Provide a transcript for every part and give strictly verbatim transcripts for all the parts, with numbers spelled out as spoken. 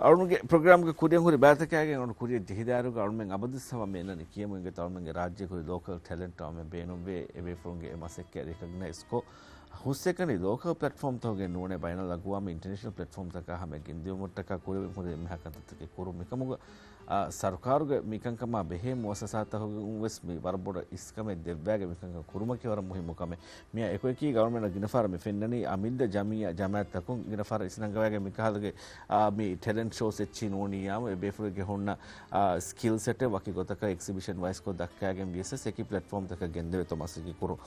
އަޅުގަނޑުގެ ޕްރޮގްރާމްގެ ކުރިއަށް ހުރި ބައިތަކާގެން އަޅުގަނޑު ކުރިއަށް ޖެހިދާއިރުގަ އަޅުމެން އަބަދުއްސަވަ މި އެންނަނީ ކިޔަމުން އިނގޭތޯ އަޅުމެންގެ ރާއްޖެ ކުރި ލޯކަލް ޓެލެންޓް އަޅުމެން ބޭނުންވޭ އެބޭފުޅުންގެ އެ މަސައްކަތް ރިކޮގްނައިޒް ކޮށް، ހުސްއެކަނި ލޯކަލް ޕްލެޓްފޯމްތަކުގެ ނޫނޭ ބައިނަލްއަގުވާމީ އިންޓަރނޭޝަނަލް ޕްލެޓްފޯމްތަކާ ހަމަ ގެންދިއުމަށްޓަކާ ކުރިއަށް ހުރި އެންމެހާ ކަންތައްތަކެއް ކުރުން. މިކަމުގަ އާ، ސަރުކާރުގެ މިކަންކަމާ ބެހޭ މުއައްސަސާތަކުގެ ވެސް މި ވަރަށް ބޮޑަށް އިސްކަމެއް ދެއްވާގެ މިކަންކަން ކުރުމަކީ ވަރަށް މުހިއްމު ކަމެއް. މިއާ އެކުއެކީ ގަވަރމެންޓް ގިނަ ފަހަރަށް މި ފެންނަނީ އަމިއްލަ ޖަމިއްޔާ ޖަމާއަތްތަކުން ގިނަ ފަހަރަށް އިސްނަންގަވާގެ މިކަހަލަގެ، އާ، މި ޓެލެންޓް ޝޯސް އެއްޗިހި ނޫނިއްޔާމު އެބޭފުޅެއްގެ ހުންނަ، އާ، ސްކިލް ސެޓެއް ވަކި ގޮތަކަށް އެކްސިބިޝަން ވައިސްކޮށް ދައްކާގެން ވިޔަސް އެކި ޕްލެޓްފޯމްތަކަށް ގެންދެވޭތޯ މަސައްކަތް ކުރުން.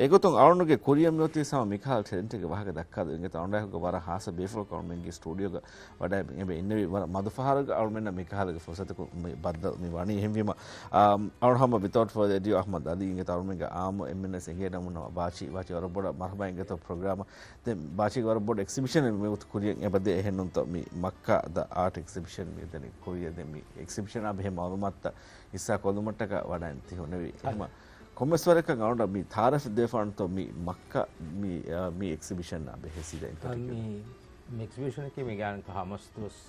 އެގޮތުން އަޅުގަނޑުގެ ކުރިއަށް މިއޮތީ ހަމަ މިކަހަލަ ޓެލެންޓެއްގެ ވާހަކަ ދައްކާލަން އިނގޭތޯ އަޅުގަނޑާއެކުގަ ވަރަށް ހާއްސަ ބޭފުޅަކު އަޅުމެންގެ ސްޓޫޑިއޯގަ ވަޑައި އެބަ އިންނެވި ވަރަށް މަދު ފަހަރަކު އަޅުމެންނަށް މިކަހަލަގެ ފުރުސަތަކުން މި ބައްދަލު މި ވަނީ. އެހެންވީމަ، އާ، އަޅު ހަމަ ވިތައުޓް ފަރދަ އެޑިއު އަޙްމަދު އަލީ އިނގޭތޯ އަޅުމެންގެ އާއްމު އެންމެންނަށް އެނގޭ ނަމޫނަ ބާޗީ، ބާޗީ ވަރަށް ބޮޑަށް މަރުޙަބާ އިނގޭތޯ ޕްރޮގްރާމަށް. ދެން ބާޗީގެ ވަރަށް ބޮޑު އެކްސިބިޝަނެއް މިވަގުތު ކުރިއަށް އެބަދޭ އެހެންނޫންތޯ މި މައްކާ ދަ އާޓް އެކްސިބިޝަން މި ދެނީ ކުރިއަށް. ދެން މި އެކްސިބިޝަނާ ބެހޭ މައުލޫމާތުތައް ހިއްސާ ކޮށްލުމަށްޓަކާ ވަޑައިން ތި ހުންނެވީ. އެހެން. ކޮންމެސް ވަރަކަށް އަޅުގަނޑަށް މި ތައާރަފް ދެވިފަ ވަންތޯ މި މައްކާ މި، އާ، މި އެކްސިބިޝަނާ ބެހޭ ސީދާ އިން އާ، ޕަޓިކިއުލަރ. މި، މި އެކްސިބިޝަނަކީ މި ގާން ހަމަސް ދުވަސް،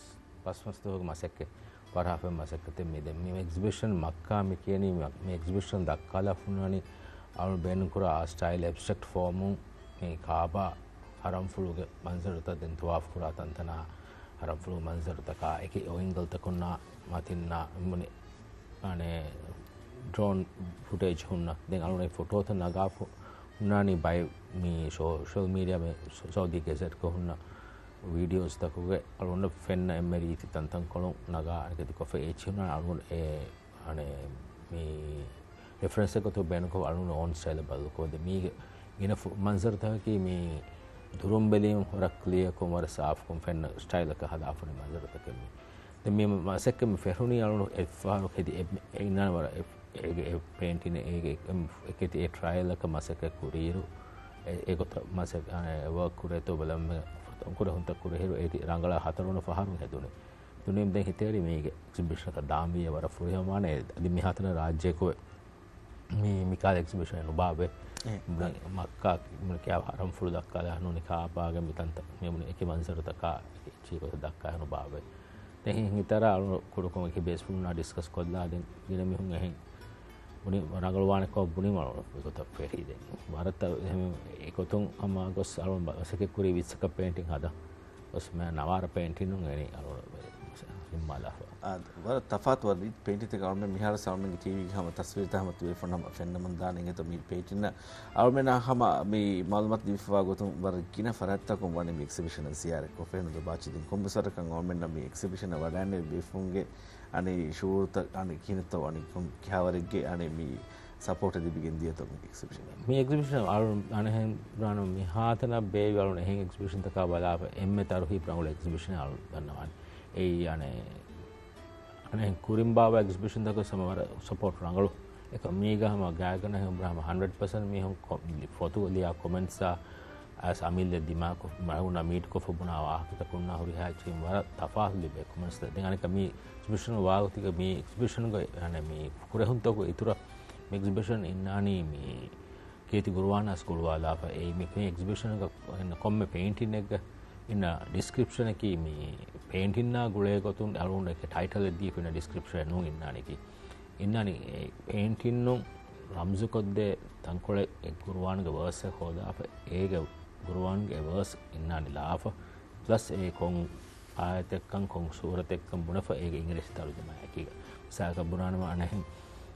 ފަސް މަސް ދުވަހުގެ މަސައްކަތް، ފަރާފެން މަސައްކަތެއް މި ދެން. މި އެކްސިބިޝަން މައްކާ މި ކިޔަނީ މި، މި އެކްސިބިޝަން ދައްކާލާފަ ހުންނާނީ އަޅު ބޭނުންކުރާ އާ ސްޓައިލް އެބްސްޓްރެކްޓް ފޯމުން މި ކާބާ ހަރަމްފުޅުގެ މަންޒަރުތައް ދެން ތަވާފު ކުރާ ތަންތަނާ ހަރަމްފުޅު މަންޒަރުތަކާ އެކި އޮއިންގަލްތަކުންނާ މަތިންނާ މުނި އަނެއް ޑްރޯން ފުޓޭޖް ހުންނަ. ދެން އަޅުގަނޑު ފޮޓޯތައް ނަގާފަ ހުންނާނީ ބައެއް މި ސޯޝަލް މީޑިއާ މި ސައުދީ ގެޒެޓްގަ ހުންނަ ވީޑިއޯސްތަކުގެ އަޅުގަނޑަށް ފެންނަ އެންމެ ރީތި ތަންތަންކޮޅުން ނަގާ އަނެކެތިކޮށްފަ އެއްޗިހި ހުންނާނެ. އަޅުގަނޑު އެ އަނެއް މި ރެފަރެންސެއް ގޮތުގަ ބޭނުންކޮށް އަޅުގަނޑު އޯން ސްޓައިލަށް ބަދަލުކޮށް ދެ މީގެ ގިނަ ފު-، މަންޒަރުތަކަކީ މި ދުރުން ބެލީމަ ވަރަށް ކްލިއަރކޮށް ވަރަށް ސާފުކޮށް ފެންނަ ސްޓައިލަކަށް ހަދާފަ ހުރި މަންޒަރުތަކެއް މި. ދެން މި މަސައްކަތް މި ފެށުނީ އަޅުގަނޑު އެއްފަހަރު ހެދި އެ-، އެ އިންނާނެ ވަރަށް އެ-، އޭގެ އެ ޕޭންޓިން އޭގެ އެ-، އެކެތި އެ ޓްރައިލަކަށް މަސައްކަތް ކުރިއިރު އެ-، އެގޮތަށް މަސައް-، އަނެއް ވަރކް ކުރޭތޯ ބަލަން ކުރެ ހުންތައް ކުރެހިރު އޭތި ރަނގަޅަށް ހަތަރުވަނަ ފަހަރުން ހެދުނީ. ދުނިޔެ ދެން ހިތޭރި މީގެ އެކްސިބިޝަނަކަށް ދާންވީ ވަރަށް ފުރިހަމަވާނެ. އަދި މިހާތަނަށް ރާއްޖެއަކު މި، މިކާލަ އެކްސިބިޝަނެއް ނުބާއެވެ. އެ، މި އަ- މައްކާ މި ކިޔާ ހަރަމްފުޅު ދައްކާލާ ނޫނީ ކާބާގެ މި ތަންތަން މި އެކި މަންޒަރުތަކާ އެކި ގޮތަށް ދައްކާ ނުބާއެވެ. ދެން ހިތަރާ އަޅު ކުޑަކޮށް އެކި ބޭސްފުޅުންނާ ޑިސްކަސް ކޮށްލާ ދެން ގިނަ މީހުން އެހެން ބުނި ރަނގަޅުވާނެކޯ ބުނި މަޅު ގޮތަށް ފެށީ ދެން. ވަރަށް ތަ-، އެހެން އެގޮތުން ހަމަ ގޮސް އަޅު މަ-، މަސައްކަތް ކުރީ ވިއްސަކަށް ޕޭންޓިން ހަދާ. ގޮސް މަ-، ނަވާރަ ޕޭންޓިނުން އެނީ އަޅު ޒިންމާލާފަ. އާ، ވަރަށް ތަފާތު ވަރަށް ރީތި ޕޭންޓިންތަކެއް އަޅުމެން މިހާރު ސަލްމަންގެ ޓީވީގެ ހަމަ ތަސްވީރުތައް ހަމަ ތިބޭފުޅުން ހަމަ ފެންނަމުން ދާނެ އިނގޭތޯ މި ޕޭންޓިން. އަޅުމެންނާ ހަމަ މި މައުލޫމާތު ދީފަވާ ގޮތުން ވަރަށް ގިނަ ފަރާތްތަކުން ވަނީ މި އެކްސިބިޝަނަށް ޒިޔާރަތްކޮށްފަ. އެހެން ދޯ ބާޗީ ދެން ކޮންމެސް ވަރަކަށް އަޅުމެންނަށް މި އެކްސިބިޝަނަށް ވަޑައިގެންނެވި ބޭފުޅުންގެ އަނެއް ޝުޢޫރުތައް އަނެއް ކިހިނެއްތޯ އަނެއް ކޮން ކިހާވަރެއްގެ އަނެއް މި ސަޕޯޓެއް ލިބިގެން ދިޔަތޯ މި އެކްސިބިޝަނަށް. މި އެކްސިބިޝަނަށް އަޅު އަނެއްހެން ބުނާނަ މިހާތަނަށް ބޭއްވި އަޅުން އެހެން އެކްސިބިޝަންތަކާ ބަލާފަ އެންމެ ތަރުހީބު ރަނގަޅު އެކްސިބިޝަނެއް އަޅު ދަންނަވާނެ. އެއީ އަނެއް، އަނެއް ކުރިން ބާއްވާ އެކްސިބިޝަންތަކަށް ހަމަ ވަރަށް ސަޕޯޓް ރަނގަޅު. އެކަމް މީގަ ހަމަ ގާތްގަނޑަށް ހަމަ ހަންޑްރެޑް ޕަސެންޓް މީހުން ކޮ-، ފޮތު ލިޔާ ކޮމެންޓްސްއާ އަސް އަމިއްލަ ދިމާކޮށް މަހުންނާ މީޓްކޮށްފަ ބުނާ ވާހަކަތަކުންނާ ހުރިހާ އެއްޗެއް ވަރަށް ތަފާތު ލިބޭ ކޮމެންޓްސްތައް. ދެން އަނެކަ މި އެކްސިބިޝަން ވާގޮތުގަ މި އެކްސިބިޝަންގަ އަނެއް މި ކުރެހުންތަކު އިތުރަށް މި އެކްސިބިޝަން އިންނާނީ މި ކީރިތި ގުރުއާނާސް ގުޅުވާލާފަ އެއީ މި، މި އެކްސިބިޝަންގަ އިންނަ ކޮންމެ ޕެއިންޓިންއެއްގަ އިންނަ ޑިސްކްރިޕްޝަނަކީ މި ޕެއިންޓިންނާ ގުޅޭ ގޮތުން އަޅުގަނޑު އެކެ ޓައިޓަލެއް ދީފަ އިންނަ ޑިސްކްރިޕްޝަނެއް ނޫން އިންނާނީކީ. އިންނާނީ އެ ޕެއިންޓިންނުން ރަމްޒުކޮށްދޭ ތަންކޮޅެއް އެ ގުރުއާންގެ ވާސްއެއް ހޯދާފަ އޭގެ ގުރުއާންގެ އެ ވާސް އިންނާނީ ލާފަ. ޕްލަސް އެ ކޮން އާޔަތެއްކަން ކޮން ސޫރަތެއްކަން ބުނެފަ އޭގެ އިނގިރޭސި ތަރުޖަމާއަކީގަ. މިސާލަކަށް ބުނާނަމަ އަނެއްހެން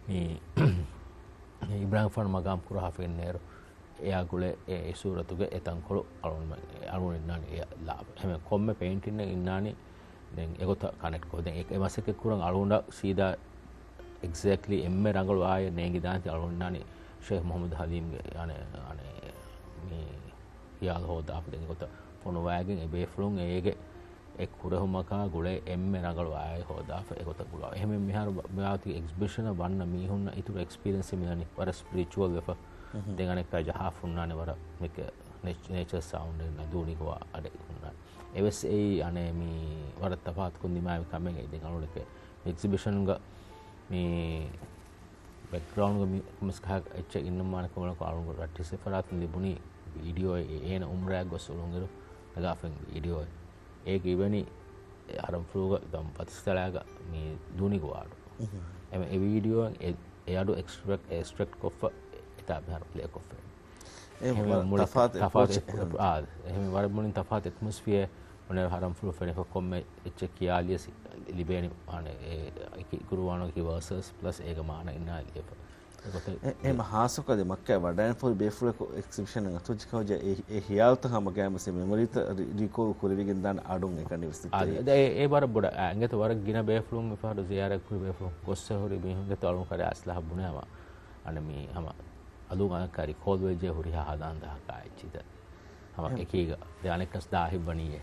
މި އިބްރާހިމް ފާން މަގާމް ކުރާ ހަފައިން އޭރު އެއާ ގުޅޭ އެ، އެ ސޫރަތުގެ އެ ތަންކޮޅު އަޅުގަނޑު، އަޅުގަނޑު އިންނާނީ އެ ލާ-، ހަމަ ކޮންމެ ޕެއިންޓިންއެއް އިންނާނީ ދެން އެގޮތަށް ކަނެކްޓް ކޮށް. ދެން އެ، އެ މަސައްކަތް ކުރަން އަޅުގަނޑަށް ސީދާ އެގްޒެކްޓްލީ އެންމެ ރަނގަޅު އާޔަތް ނޭނގިދާނެތީ އަޅުގަނޑު އިންނާނީ ޝޭޚް މުޙައްމަދު ޙަލީމްގެ އަނެއް، އަނެއް މި ޚިޔާލު ހޯދާފަ ދެން އެގޮތަށް ފޮނުވާގެން އެ ބޭފުޅުން އޭގެ އެ ކުރެހުމަކާ ގުޅޭ އެންމެ ރަނގަޅު އާޔަތް ހޯދާފަ އެގޮތަށް ގުޅާ. އެހެންވެ މިހާރު ބަ-، ބާތި އެކްސިބިޝަނަށް ވަންނަ މީހުންނަށް އިތުރު އެކްސްޕީރިއެންސެއް މިލަނީ ވަރަށް ސްޕިރިޗުއަލް ވެފަ. ދެން އަނެއްކާ ޖަހާފަ ހުންނާނެ ވަރަށް މިކަ-، ނޭޗް-، ނޭޗަރ ސައުންޑެއް ނަދޫނި ހޮވާ އަޑެއް ހުންނާނެ. އެވެސް އެއީ އަނެއް މި ވަރަށް ތަފާތުކޮށް ދިމާވި ކަމެއް. ދެން އަޅުގަނޑަކަށް މި އެކްސިބިޝަންގަ މި ބެކްގްރައުންޑްގަ މި ކޮންމެސް ކަހަލަ އެއްޗެއް އިންނަމާނެ ކަމަކު އަޅުގަނޑު ރައްޓެއްސެއް ފަރާތުން ލިބުނީ ވީޑިއޯއެއް. އޭނަ އުމްރާއަށް ގޮސް އުޅުނުއިރު ނަގާފަ ވީޑިއޯއެއް. އޭގެ އިވެނީ އެ ހަރަންފުޅުގަ ދަމް ބަތިސްތަޅާގަ މި ދޫނި ގޮވާ އަޑު. އެ، އެ ވީޑިއޯއިން އެ، އެ އަޑު އެކްސްޓްރެކްޓް، އެކްސްޓްރެކްޓް ކޮށްފަ އެތާ މިހާރު ޕްލޭ ކޮށްފަ. އެ ވަރަށް ތަފާތު އެޕްރޯޗެއް. އާ، އެހެން ވަރަށް މުޅިން ތަފާތު އެޓްމޮސްފިއަރ. އޮންނަ ހަރަންފުޅު ފެނިފަ ކޮންމެ އެއްޗެއް ކިޔާލިޔަސް ލިބޭނެ، އަނެ، އެ، އެކި ގުރުވާނު ކި ވާސަސް ޕްލަސް އޭގަ މާނަ އިންނާ ލިޔެފަ. އެ، އެ، އެހެން ހާއްސަކޮށް އަދި މައްކާ ވަޑައިން ފޯރި ބޭފުޅަކު އެކްސިބިޝަނަށް އަތުވެއްޖެ ކަމަށް އެ، އެ ހިޔާލުތައް ހަމަ ގައިމުވެސް މެމޮރީތައް ރި-، ރީކޯލް ކުރެވިގެން ދާނެ އަޑުން އެކަނި ވެސް ދިއްތައޭ. އާ، އެ، އެ ވަރަށް ބޮޑަށް، އާ، އިނގޭތޯ ވަރަށް ގިނަ ބޭފުޅުން މިފަހަރު ޒިޔާރަތް ކުރި ބޭފުޅުން ގޮއްސަ ހުރި މީހުން އިނގޭތޯ އަޅުން ކަރޭ އަސްލަހަ ބުނެ ހަމަ. އަނެ މީ ހަމަ އަލުން އަނެއްކާ ރިކޯލް ވެއްޖެ ހުރިހާ ހަނދާން ދަހަކާ އެއްޗިތައް. ހަމަ އެކީގަ ދެ އަނެއްކަސް ދާހިތްވަނީއޭ.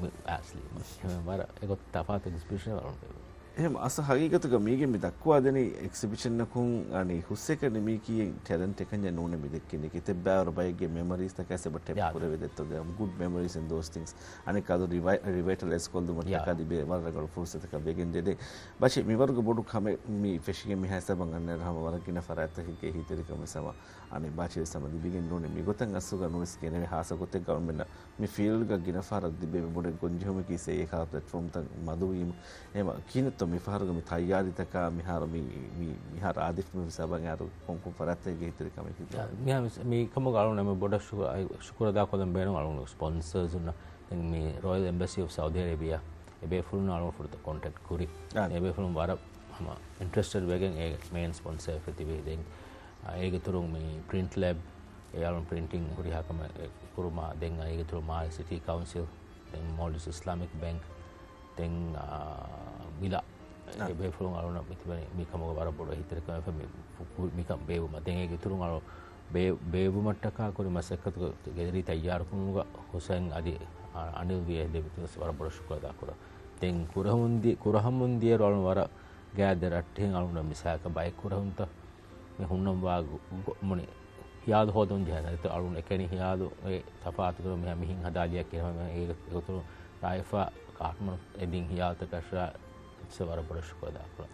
މި އަސްލީ އެހެން ވަރަށް އެގޮތަށް ތަފާތު އެކްސިބިޝަނެއް ވަރުން ވެވޭ. އެހެން އަސް ހަގީގަތުގަ މީގެ މި ދައްކުވާދެނީ އެކްސިބިޝަނަކުން އަނި ހުސްއެކަނި މީކީ ޓެލެންޓް އެކަންޏެއް ނޫނޭ މި ދެއްކިނީ. ކިތައް ބައިވަރު ބައެއްގެ މެމަރީސްތަކާ ސެބަ ޓެޕް ކުރެވި ދެއްތޯ ގުޑް މެމަރީސް އިން ދޯސް ތިންގްސް. އަނެއް ކަދު ރިވައި-، ރިވައިޓަލައިޒް ކޮށްލުމަށްޓަކާ ލިބޭ ވަރަށް ރަނގަޅު ފުރުސަތަކަށް ވެގެން ދެދޭ. ބައްޗި މިވަރުގެ ބޮޑު ކަމެއް މި ފެށިގެން މިހާ ހިސާބަށް އަންނައިރު ހަމަ ވަރަށް ގިނަ ފަރާތްތަކެއްގެ އެހީތެރިކަމެއް ސަމަ އަނެއް ބާޗިވެސް ހަމަ ލިބިގެން ނޫނީ. މިގޮތަށް އަސްލުގަ ނޫނީސް ގެނެވޭ ހާއްސަ ގޮތެއްގަ އަޅުމެންނަށް މި ފީލްޑްގަ ގިނަ ފަހަރަށް ލިބޭ މި ބޮޑެތި ގޮންޖެހުމަކީ ސޭ އެކާ ޕްލެޓްފޯމްތައް މަދުވީމަ. އެހެމަ ކިހިނެއްތޯ މި ފަހަރުގަ މި ތައްޔާރީތަކާ މިހާރު މި، މި، މިހާރު އާދިފް މި ހިސާބަށް އައިރު ކޮންކޮން ފަރާތްތަކެއްގެ އެހީތެރިކަމެއް ހިތުން؟ މިހާ މި، މި ކަމުގަ އަޅުން އެންމެ ބޮޑަށް ޝުކުރު، އައި، ޝުކުރު އަދާކޮށްލަން ބޭނުން އަޅުން ސްޕޮންސަރސް އުންނަ ދެން މި ރޯޔަލް އެމްބަސީ އޮފް ސައުދީ އަރޭބިއާ އެ ބޭފުޅުން އަޅުން ފުރަތަމަ ކޮންޓެކްޓް ކުރި. އާ. އެ ބޭފުޅުން ވަރަށް ހަމަ އިންޓްރެސްޓެޑް ވެގެން އޭގެ މެއިން ސްޕޮންސަރ ވެފަ ތިބި. ދެން، އާ، އޭގެ ތުރުން މި ޕްރިންޓް ލެބް، އެ އަޅުން ޕްރިންޓިން ހުރިހާ ކަމެއް ކުރުމާ، ދެން އޭގެ ތުރުން މާލެ ސިޓީ ކައުންސިލް، ދެން މޯލްޑިވްސް އިސްލާމިކް ބޭންކް، ދެން، އާ، ވިލާ. އާ. އެ ބޭފުޅުން އަޅުން މިތިބެނީ މި ކަމުގަ ވަރަށް ބޮޑު އެހީތެރިކަމެއް މި، މިކަން ބޭއްވުމަށް. ދެން އޭގެ ތުރުން އަޅުން ބޭ-، ބޭއްވުމަށްޓަކާ ކުރި މަސައްކަތުގެ ގެލަރީ ތައްޔާރުކުރުމުގަ ހުސެން އަދި އަ-، އަނިލް ވިޔަ ދެ މިތިނަސް ވަރަށް ބޮޑަށް ޝުކުރު އަދާކުރަން. ދެން ކުރެހުން ދި-، ކުރަހަމުން ދިޔައިރު އަޅުން ވަރަށް ގާތް ދެ ރައްޓެހިން އަޅުން މިސާލަކަށް ބައެއް ކުރެހުންތައް މި ހުންނަންވާ ގު-، ގު-، މުނި ހިޔާލު ހޯދަން ޖެހޭ ނަރިތަ އަޅުން އެކަނި ހިޔާލު އެ ތަފާތުކުރު މިހާ މިހިން ހަދާލިޔާ ކިރަމެ އޭގެ އެގޮތުން ރާއިފާ ކާޓުމަން އެދިން ހިޔާލުތަކަށާ އިސް ވަރަށް ބޮޑަށް ޝުކުރު އަދާކުރަން.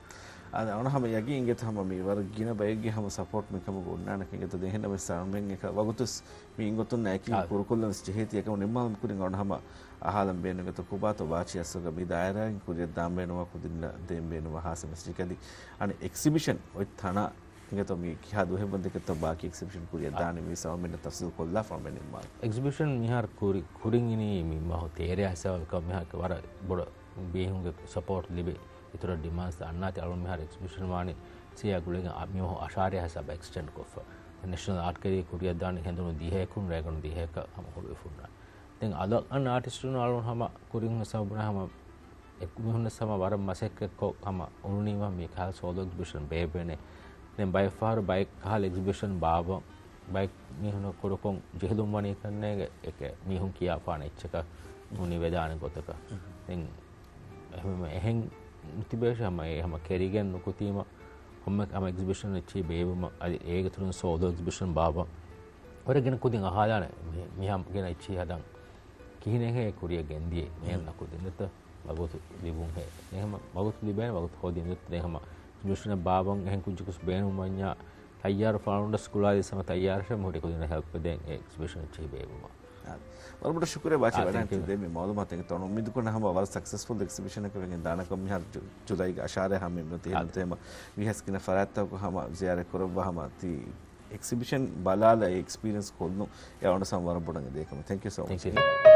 އަދި އަޅުން ހަމަ ޔަގީން އިނގޭތަ ހަމަ މި ވަރަށް ގިނަ ބައެއްގެ ހަމަ ސަޕޯޓް މިކަމުގަ އޮންނާނެ އިނގޭތަ ދެން ހެންނަމެސް އަޅުމެން އެކަ ވަގުތުސް މި އިނގޮތުން އެކީ އާ. ކުރުކޮށްލަން ޖެހޭތީ އެކަމަ ނިންމާލުމުގެ ކުރިން އަޅުން ހަމަ އަހާލަން ބޭނުންގެތަ ކުބާތޯ ބާޗި އަސްލުގަ މި ދާއިރާއިން ކުރިއަށް ދާން ބޭނުންވާ ކުދިންނަށް ދޭން ބޭނުންވާ ހާސް މެސެޖަކަދި އަނެއް އެކްސިބިޝަން އޮތް ތަނާ އިނގޭތޯ މި ކިހާ ދުވަހެއްވަންދެކެތޯ ބާކީ އެކްސިބިޝަން ކުރިއަށް އާ. ދާނީ މީސް އަޅުމެންނަށް ތަފްސީލް ކޮށްލާފަ އަޅުމެން ނިންމާލަން. އެކްސިބިޝަން މިހާރު ކުރި-، ކުރިން އިނީ މި މަހު ތޭރަ ހިސާބަކަށް މިހާރު ވަރަށް ބޮޑަށް މީހުންގެ ސަޕޯޓް ލިބި އިތުރަށް ޑިމާންޑްސް އަންނާތީ އަޅުން މިހާރު އެކްސިބިޝަން ވާނީ ސިޔާ ގުޅިގެން އަ-، މި މަހު އަށާރަ ހިސާބަށް އެކްސްޓެންޑް ކޮށްފަ. ނޭޝަނަލް އާޓް ގެލަރީ ކުރިއަށް ދާނީ ހެނދުނު ދިހައަކުން ރޭގަނޑު ދިހައަކަށް ހަމަ ހުޅުވިފަ އޮންނާނެ. ދެން އަލަށް އަންނަ އާޓިސްޓުން އަޅުން ހަމަ ކުރިން ހިސާބުން ހަމަ އެކު މީހުންނަށް ހަމަ ވަރަށް މަސައްކަތްކޮށް ހަމަ އުޅުނީމަ މި ކަހަލަ ސޯލޯ އެކްސިބިޝަން ބޭއްވޭނެ. ދެން ބައެއް ފަހަރު ބައެއް ކަހަލަ އެކްސިބިޝަން ބާއްވަން ބައެއް މީހުންނަށް ކުޑަކޮށް ޖެހިލުން ވަނީ ކަންނޭނގެ އެކެ މީހުން ކިޔާފާނެ އެއްޗަކަށް ނޫނީ ވެދާނެ ގޮތަކަށް. ދެން އެހެން، އެހެން ނުތިބޭށޭ ހަމަ އެ ހަމަ ކެރިގެން ނުކުތީމަ ކޮންމެ ހަމަ އެކްސިބިޝަން އެއްޗެހި ބޭއްވުމަށް އަދި އޭގެ ތުރުން ސޯލޯ އެކްސިބިޝަން ބާއްވަން ވަރަށް ގިނަ ކުދިން އަހާލާނެ މި-، މިހާ ގިނަ އެއްޗެހި ހަދަން. ކިހިނެއްހޭ ކުރިއަށް ގެންދިޔޭ؟ މިހެން ނަކު ދެން ދެތަ ވަގުތު ލިބުންހޭ؟ އެހެމަ ވަގުތު ލިބޭނެ ވަގުތު ހޯދިން ދެ އެހެމަ އެކްސިބިޝަން ބާއްވަން އެހެން ކުއްޖަކުސް ބޭނުންވަންޏާ ތައްޔާރު ފައުންޑަސް ކުޅާލި ސަމަ ތައްޔާރަށެ މުހުރި ކުދިން ހެލްޕް ދޭން އެ އެކްސިބިޝަން އެއްޗެހި ބޭއްވުމަށް. ވަރަށް ބޮޑަށް ޝުކުރިއްޔާ ބާޗި ވަޑައިގެން ދެ މި މައުލޫމާތު އެނގިތޯ އުންމީދު ކުރަން ހަމަ ވަރަށް ސަކްސެސްފުލް އެކްސިބިޝަނަކަށް ވެގެން ދާނެކަމަށް މިހާރު ޖު-، ޖުލައިގެ އަށާރަ ހަމަ އެމްނު ތިހެން ތެމަ ވީހަސް ގިނަ ފަރާތްތަކު ހަމަ ޒިޔާރަތް ކުރައްވާ ހަމަ ތި އެކްސިބިޝަން ބަލާލަ އެ އެކްސްޕީރިއަންސް ކޮށްލުން އެ އަވަނަސަން ވަރަށް ބޮޑަށް އެދޭ ކަމަށް. ތެންކް ޔޫ ސޯ މަޗް.